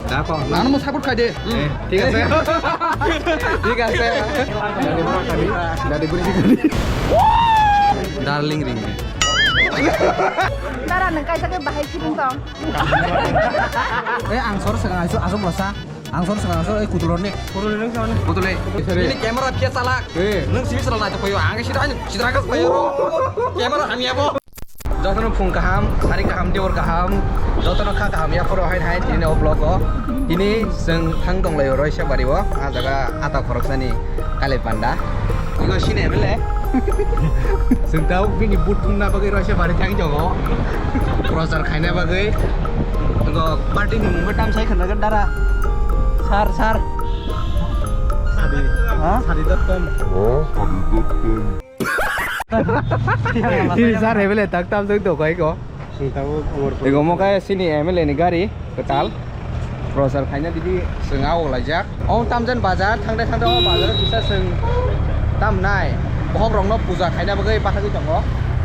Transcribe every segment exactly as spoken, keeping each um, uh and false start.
Ano mo support khai de. Eh, ঠিক আছে। ঠিক আছে। Dari guri guri. Darling ring. Tara nang kaisa ke bahai sibung tong. Eh, ang sor segang asu, asu bosa. Ang sor segang asu, eh, kutulo ni. Kutulo ni. Ini camera pia salak. Eh. Nang sini salah aja koyo. Ang sini aja, sini aja koyo. Camera hamya bo. Jotono phung kaham, sari kaham, dibor kaham, jotono kha kaham, ya phoro hain hain tini o vlog o. Tini seng thang tong lai o Roisa bari o, a jaga ata khorok sani kale panda. Iko sini M L A. Seng tau bini but thum na bagwi Roisa bari thang jongo. Prochar khaina bagwi. Iko party ni mungbo tam sai khana dara. Sar, sar. Sari. Ha? Sari dot com. Sir, M L A tak tam tuk tuk ko. Ego mo kaya sini M L A ni gari, ketal. Prochar khaina didi seng awok laijak. O tamjen bazar, thangde thangde o bazar kisa seng tam nai. Bohok rokno puja khaina bagwi bathagwi tongo.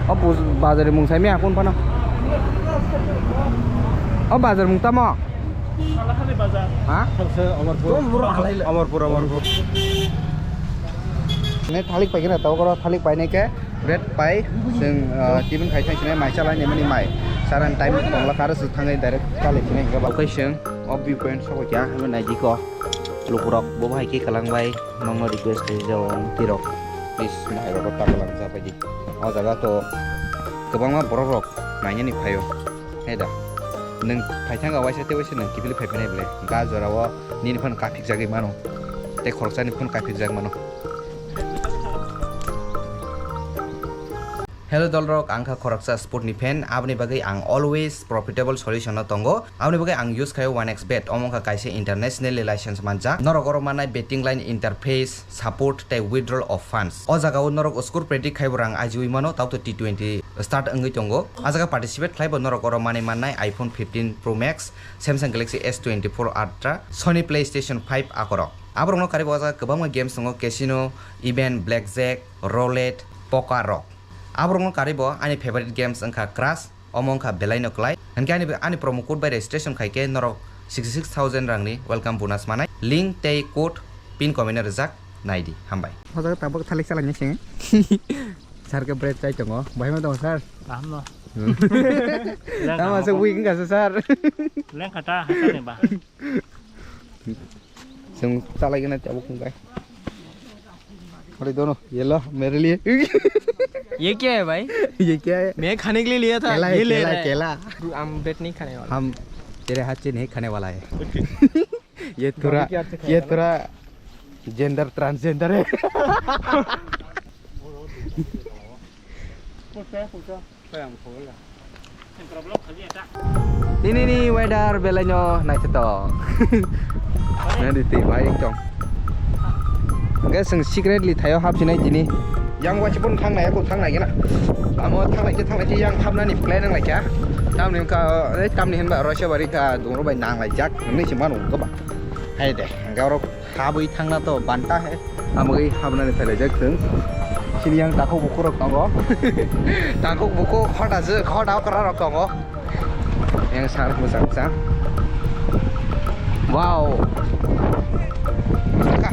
O puj-, bazar ni mung saimya hapon phano. O bazar mung tamo? Salahali bazar. Ha? Amarpur. Amarpur, Amarpur. Ne thalik paikhe na tau koro thalik painai khe bread pai seng, ah, tibin khai thang sini mai chalai ni mani mai. Saran time tongla karo su thangai direct chalai sini hingga ba. Okai seng o view point sabo kya habo nai diko. Lukurok bo hai khe kalang bai nongno request khe jao ang tirok. Please nai rok ta kalang sa pai di. O jaga to kwbangma borok rok nainani phaio. He da. Nwng phaithang waisa tei waisa nwng kiphilwi phaiphai nai ble. Ga jorao nini phano kaphik jagwi mano. Tei khoroksani phano kaphik jag mano. Hello dolrok, ang kha khoroksa sport ni fan. Aboni bagwi ang always profitable solution no tongo. Aboni bagwi ang use khaio one X bet. Omo wngkha kaisa internationally license manjak. Norok oro mannai betting line interface, support tei withdrawal of funds. O jagao norok score predict khaibo rang ajiwi mano, tauto T twenty start wngwi tongo. A jaga participate khlaibo norok oro manwi mannai iPhone fifteen Pro Max, Samsung Galaxy S twenty-four Ultra, Sony PlayStation five akorok. Aborokno karibo o jaga kwbangma games tongo, casino, even blackjack, roulette, poker rok. Aborokno karibo ani favorite games wngkha Crash, omo wngkha belaino klai. Hinkhe ani, ani promo code bai registration khaikhe norok sixty six thousand rangni welcome bonus manai. Link tei code pin comment o rijak, naidi. Hambai. O jaga tabuk thalik chalai ni seng. Sir khe bread chai tongo. Bahai ma tongo sir? Kaham no. Tama se week wngkha se sir. Lengkha ta hachal ni ba. Chwng chalai gana tabuk wngkha. अरे दोनों, ये लो, मेरे लिए। ये क्या है भाई? ये क्या है? मैं खाने के लिए लिया था, केला है, ये ले केला, रहा है। केला। हम ब्रेड नहीं खाने वाला। हम तेरे हाथ से नहीं खाने वाला है। ये थोड़ा, ये थोड़ा जेंडर ट्रांसजेंडर है। Tini ni weather belai no naithothok. Nadi twi bai wng tong. Hwnkhe chwng secretly thaio hapsinai tini. Yang waisa phone thang nai, ako thang nai gana. Amo thang nai khe, thang nai khe yang hapnani plan wng lai kha. Tamni wngkha, eh, tamni hinba Roisabari kha, dungro bai nang lai jak. Hwnwi se mano wngkha ba. Hai de, hwnkhe oro Habwi thangna to banta he. Hamwi habnani phailaijak chwng. Chini yang takhuk bukhuk rok tongo. Takhuk bukhuk khota je, khota okra rok tongo. Yang sar mwchang cha. Wow. Saka.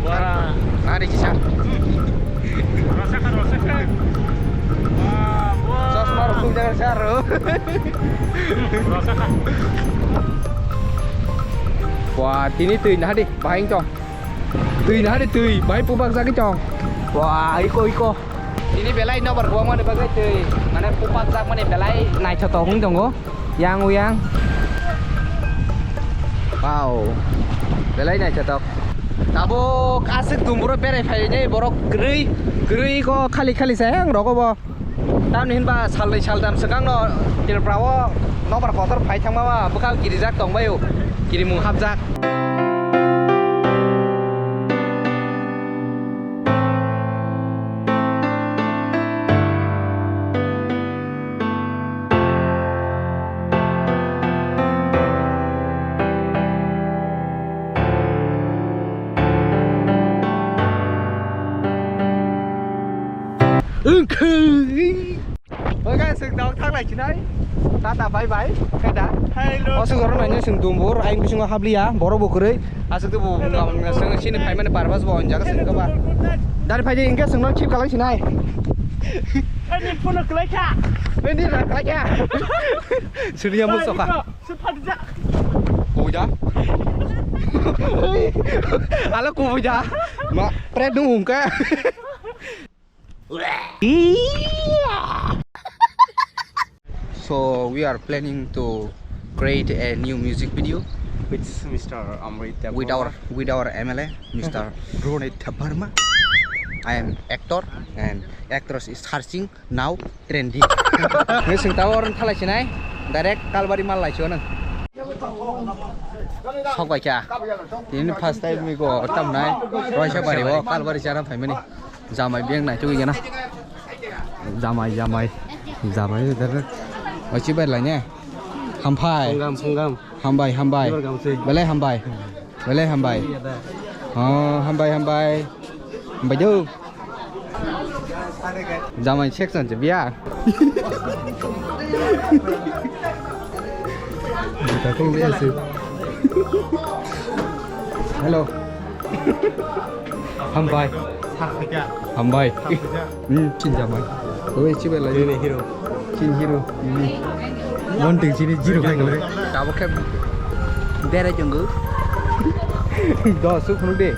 Wah. Nari kisa. Rosakha, rosakha. Wah, wah. Chosma rok khum jaga sar. Wah, tini twi nahadi, bahai tong. Twi nahadi twi, bahai pupak jagwi tong. Wah, iko, iko. Tini belai nobar kwbangmani bagwi twi, mane pupak jakmani belai naithothok wng tongo. Yang uyang. Wow. Belai naithothok. Tabuk aswk dumburo berai phainai borok kwrwi, kwrwi ko khali khali se ang rogo bo. Tamni hinba salnwi saltam swkangno Tripura o nobar kotor phai thangma ma bwkhak kirijak tongbaio, kirimung hapjak. Wngkha. Hoi guys, ang dok Thanglai chinai. Tata, bye bye. Kada. Hello. Asuk jora nanya sing dumbur, aing bisingo habliya, boro bo kwrwi. Asuk tu bo, sini phaimani purpose bo onjaga sing kaba. Dari phaidi ingke sing non chip kalang chinai. Ani phone kalai kha. Ini rak kalai kha. Suriya mo soka. Su phatijak. Kubuja. Ala kubuja. Ma, pret nung ungka. So we are planning to create a new music video with Mister Amrit Debbarma, with our, with our M L A, Mister Ronit Debbarma. I am actor and actress is searching. Now trending. Ngi sing tao orang thalai sinai, direct Kalbari mal lai sio nang. Sok bai kha. Tini first time mi go tam nai. Roisa bari o Kalbari chana phaimani. Jamai beng nai tugui gana. Jamai, jamai. Jamai dar. Ochi bai lai ne. Hamphai. Phunggam, phunggam. Hambai, hambai. Belai hambai. Belai hambai. Oh, hambai, hambai. Hambai jo. Jamai section je biya. Buta kong biya se. Hello. Hambai. Hambai. Hmm, chin jamai. Oi, chibai lai. Ini hero. Chin hero. Ini. One thing chini zero khai kore. Tabuk khe bere jonggo. Do su khunu de.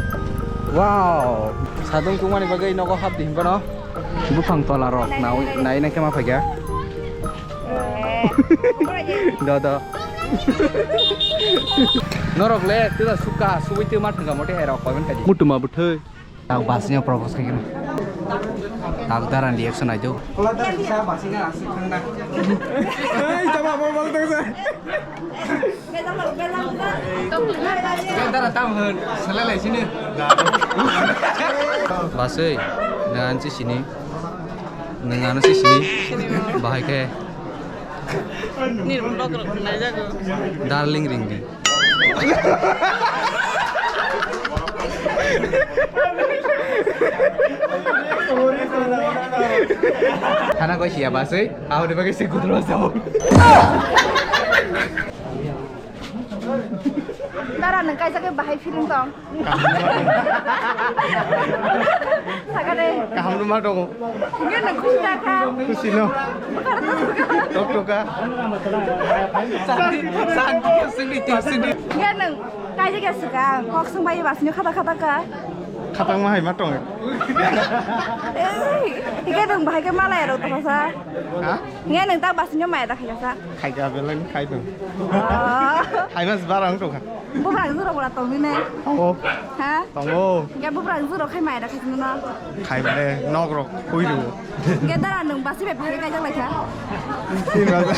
Wow. Sadung tungmani bagwi nogo hap di hinbano. Buphang tola rok nai nai khe ma phaikha. Do do. Norok le tila suka subui twi ma thangka mote hai rok comment khai di. Mutuma bwthai. Tak basnya propose khai kena. Tak daran reaction ajo. Hei, tama bol bol tang sa. Dara tam hwn, selai lai sini. Basui, nang si sini. Nang ano si sini. Bahai khe. Ni rung dok rok nai jago. Darling ring di. Thana koi siya basui, aho de bagai si gudro sao. Dara nang kaisa ke bahai feeling tong. Sakare. Kaham ruma tongo. Nge nang khusi da kha. Khusi no. Tok toka. Santi, santi, santi, santi. Nge nang kaisa ke suka. Kok sung bai basni khata khata ka. Khatang ma hai ma tong. Eh, ike dong bahai ke malai rok tong sa. Ha? Nge nang ta basni maya da kha sa. Khai ga beleng khai tong. Oh. Khai mas barang tong kha. Bubrang juro bora tongwi ne? Tongo. Ha? Tongo. Hingke bubrang juro khai mai da khaisino no? Khai mane nok rok khui ru. Hingke dara nwng basi bai phai kai jak lai kha. Tin baja.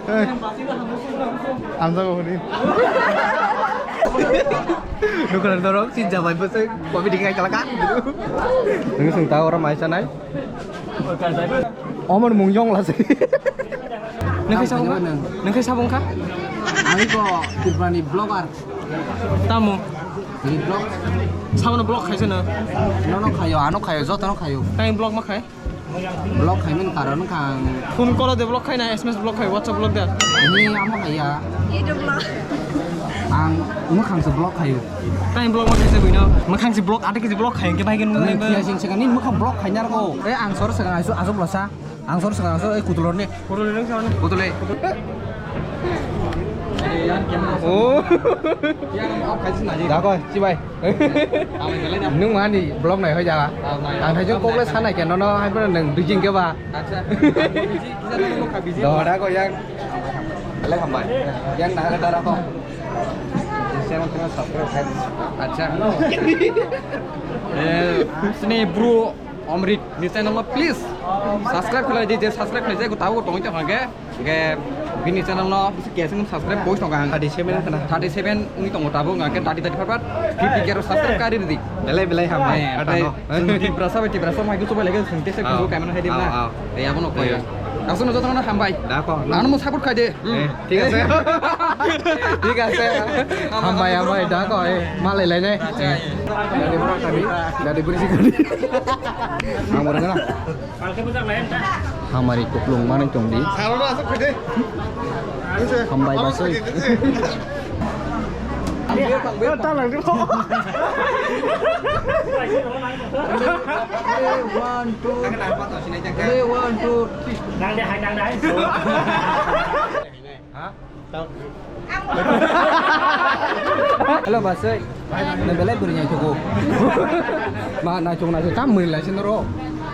Hey. Amjago huni. Dukhan dorok sin jabai bwsai comedy khai kala ka. Nwng sung ta ora mai sanai. Omor mung jong lasi. Nang khe sabong kha? Nang khe sabong kha? Ani ko Tripurani blogger. Tamo? Ni blog. Sabono blog khaisa no? Nono khayo, ano khayo, jotono khayo. Tai blog ma khai? Blog khaimin karon kha ang. Phone call de blog khai na, S M S blog khai, WhatsApp blog de? Ni amo khaya. Ang mwkhang se blog khayo. Tai blog ma khaisa buino. Mwkhang se blog, ate kisi blog khai, ke bai ke nung. Kiya sing sing ni mwkhang blog khaina ko. Eh, ang sor sing asu, asu blog sa. Ang sor saka so, eh, kutulor ni. Kutulor ni sor ni. Kutule. Oh. Yang off kaisa na. Dako, chibai. Amai belai na. Nung mani blog nai hoi jaga. Ah, nai. Ang thai jong kokle sanai ke nono hai pura nung dujing ke ba. Acha. Busy, kisa nung ka busy. Do dako yang. Belai hambai. Yang na dara ko. Channel kena subscribe khai. Acha. Eh, sini bro. Omrit ni channel no please subscribe khlai di, je subscribe khlai jai, tabuk tongwi tong hwnke, hwnkhe bini channel no bisi kesung subscribe boys tong ang. Thirty seven khna. Thirty seven wngwi tongo tabuk, hwnkhe thirty, thirty five, fifty ke subscribe kari di. Belai belai hambai. Eh, atai. Chwng Tiprasa bai Tiprasa mai kuchuk bai lege chwng tesa kuchuk kaimano hai di na. Ei abo no koi. Aswk no jotono hambai. Da ko. Ano mo support khai de. Hmm. Eh, thik ase. Thik ase. Hambai, hambai, da ko, eh, malai lai nai. Dadi bura kadi, dadi buri si kadi. Ang bura kana. Hamari kuplung manwi tongdi. Hambai basoi. One, two, three, one, two, three. Hello, basoi. Nang belai bwrwi naithogo. Ma naithok naithok tam mwnwi lai se noro.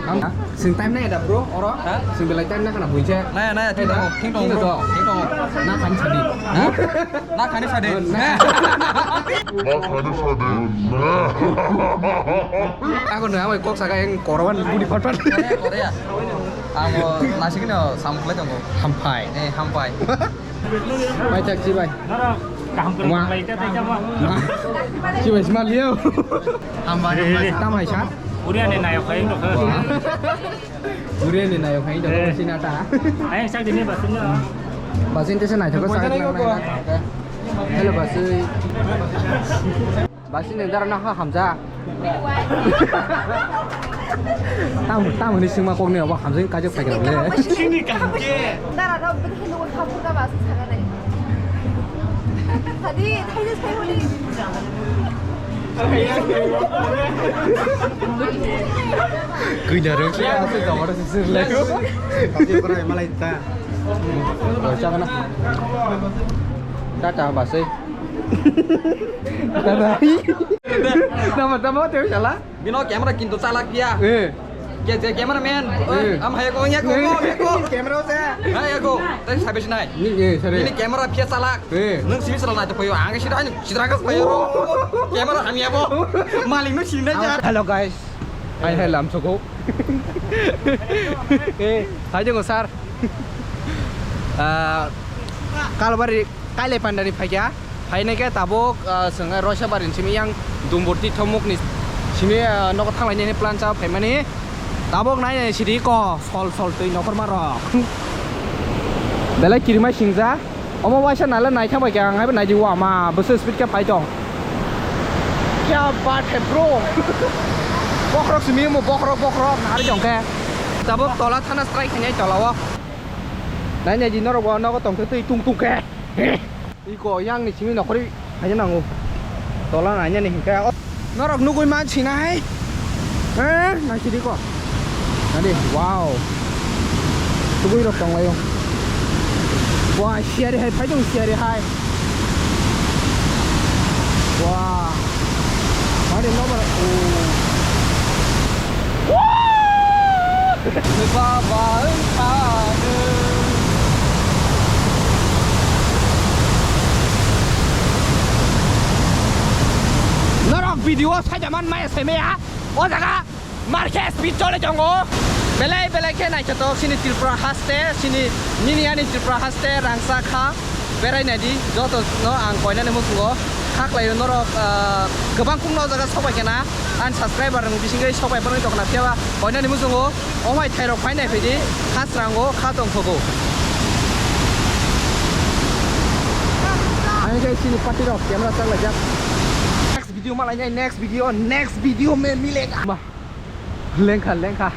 Ang sing time nai da bro, oro. Ha? Sing belai time na kana buise. Nai, nai, thik tongo, thik tongo, bro. Thik tongo. Na khan sadi. Ha? Na khan sadi. Na. Ako na, ako kok saka yang korban budi pat pat. Korea, Korea. Amo nasikno samplai tongo. Hampai. Eh, hampai. Bai tak si bai. Kaham kwrwng ma. Lai ta tai ta ma. Ma. Si bai sima liyo. Hambai, hambai. Tam hai sa. Uriani nayok hai no. Uriani nayok hai no, eh, sinata. Ayang sak dini basin no. Basin tesa nai thok sak. Hello, basoi. Basini dara na ha hamja. Tam, tam ni singma kok ni obo hamjeng kajak paikha le. Sini kaham ke. Dara rok bini hindu ko thapu ka bas saga nai. Tadi, tadi sai holi. Kuina rok se ase jamara se se le. Tadi pura malai ta. Tata basoi. Tata. Tama, tama, teo sala. Bino camera kintu chalak dia. Eh. Ke je camera man. Eh. Am hai ko, ya ko, ya ko. Camera se. Hai ya ko. Tadi sabe sinai. Ni, eh, sare. Ini camera pia chalak. Eh. Nung sini sala na to payo. Ang sida, sida kas payo. Camera hamya bo. Malik no sini ja. Hello guys. Hai, hai, lam soko. Eh, hai, jongo, sir. Ah, Kalbari, Kailai Pandani phaikha. Phainai khe tabuk, ah, chwng Roisabari ni simi yang Dumburti Thomuk ni simi, ah, nogo thanglainani plan cha phaimani. Tabuk nai nai sidi ko, sol sol twi nokhorma rok. Belai kirimai singja. Omo waisa nala naithang bai khe ang haibo naidi wama bwswk speed khe phai tong. Kya baat hai bro. Bokhorok simi mo bokhorok bokhorok nari jong khe. Tabuk tola thana strike khainai tola o. Nai naidi norok bo nogo tong khe twi tung tung khe. Iko yang ni simi nokhorwi khaina nango. Tola nainani hinkhe. Norok nugui man sinai. Eh, naisidi ko. Nadi, wow. Tugui rok tong laio. Wah, siari hai, phaidung siari hai. Wah. Mari nomor. Oh. Wah. Baba, ang thago. Norok video sajaman maya semaya. O jaga. Mar khe speed chole tongo. Belai belai khe naithotok chini Tripura haste, chini nini ani Tripura haste rangchak kha. Berai naidi joto no ang koinani muchungo. Khaklai norok, ah, kwbang kung no jaga sok bai khe na. Ani subscriber rok bisingwi sok bai phano tokna phiya ba koinani muchungo. O mai thairok phai nai phaidi kha srango kha tongthogo. Ani khe chini party rok camera chak lai jak. Next video malai nai, next video, next video me milega. Lengkha, lengkha.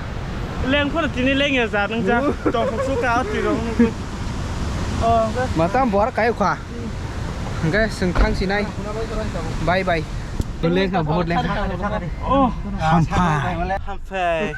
Lengphano tini lengya ja nung ja. Tongthok suka o twi rok nung. Oh, matam bor kayo kha. Hingke sengthang sinai. Bye bye. Lengkha, bahut lengkha. Oh. Hampai. Hampai.